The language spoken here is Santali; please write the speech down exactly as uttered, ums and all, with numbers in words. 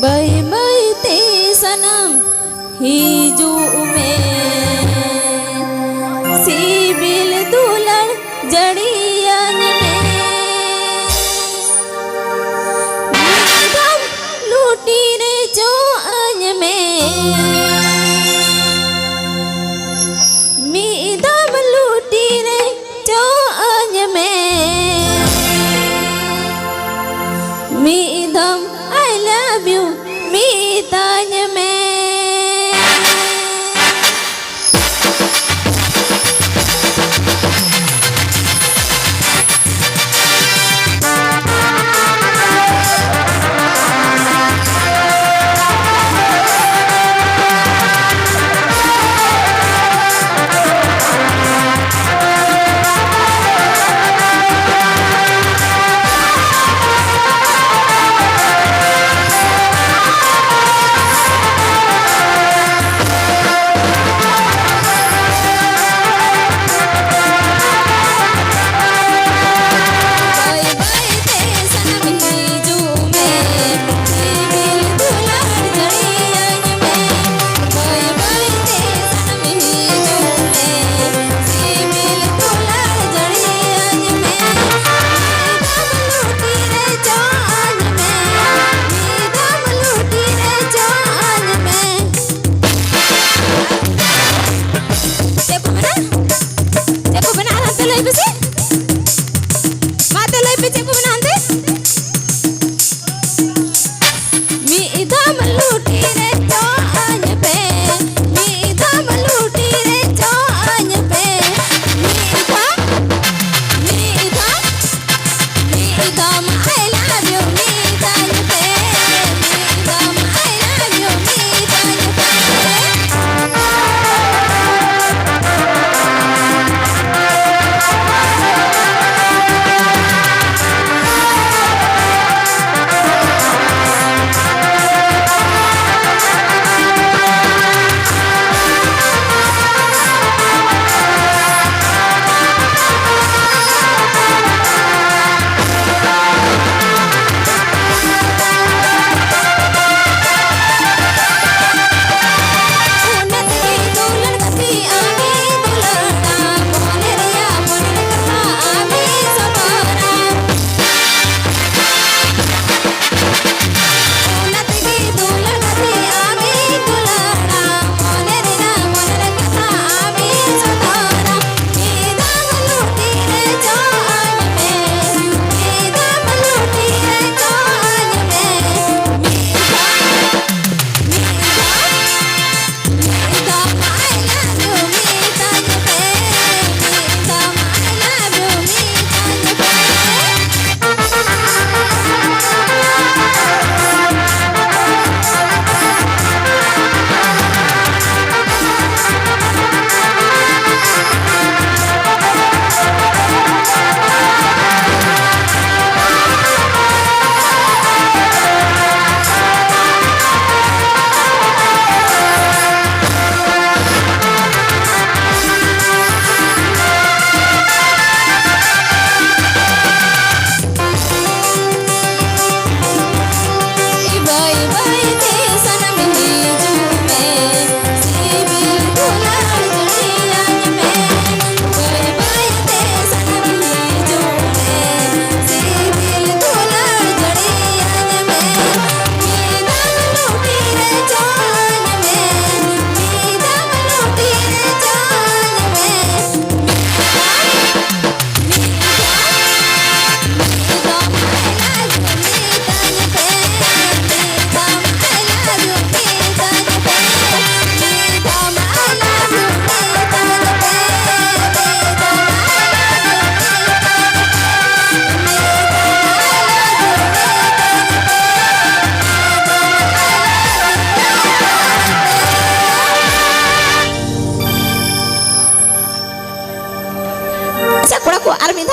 ᱵᱟᱹᱭ ᱵᱟᱹᱭ ᱛᱮ ᱥᱟᱱᱟᱢ ᱦᱤᱡᱩᱜ ᱢᱮ, ᱥᱤᱵᱤᱞ ᱫᱩᱞᱟᱹᱲ ᱡᱟᱹᱲᱤᱭᱟᱹᱧ ᱢᱮ᱾ ᱢᱤᱫ ᱫᱚᱢ ᱞᱩᱴᱤ ᱨᱮ ᱪᱚᱜ ᱟᱹᱧ ᱢᱮ, ᱢᱤᱫ ᱫᱚᱢ ᱞᱩᱴᱤ ᱨᱮ ᱪᱚᱜ ᱟᱹᱧ ᱢᱮ, ᱢᱤᱫ ᱫᱚᱢ I love you ᱢᱮᱛᱟᱹᱧ ᱢᱮ᱾ ᱪᱮᱫ ᱠᱚ ᱢᱮᱱᱟ? ᱪᱮᱫ ᱠᱚ ᱢᱮᱱᱟ? ᱦᱟᱱᱛᱮ ᱞᱟᱹᱭ ᱯᱮᱥᱮ᱾ ᱢᱟ ᱛᱮ ᱞᱟᱹᱭ ᱯᱮ, ᱪᱮᱫ ᱠᱚ ᱢᱮᱱᱟ ᱦᱟᱱᱛᱮ? ᱢᱤᱫ ᱫᱷᱟᱢ ᱞᱩᱴᱤ ᱨᱮ ᱪᱚᱜ ᱟᱹᱧ ᱯᱮ, ᱢᱤᱫ ᱫᱷᱟᱢ ᱞᱩᱴᱤ ᱨᱮ ᱪᱚᱜ ᱟᱹᱧ ᱯᱮ, ᱢᱤᱫ ᱫᱷᱟᱢ, ᱢᱤᱫ ᱫᱷᱟᱢ᱾ ᱢᱤᱫ ᱫᱚᱢ I love you ᱢᱮᱛᱟᱹᱧ ᱯᱮ, ᱢᱤᱫ ᱫᱚᱢ I love you ᱢᱮᱛᱟᱹᱧ ᱯᱮ᱾ ᱟᱨ ᱢᱤᱫ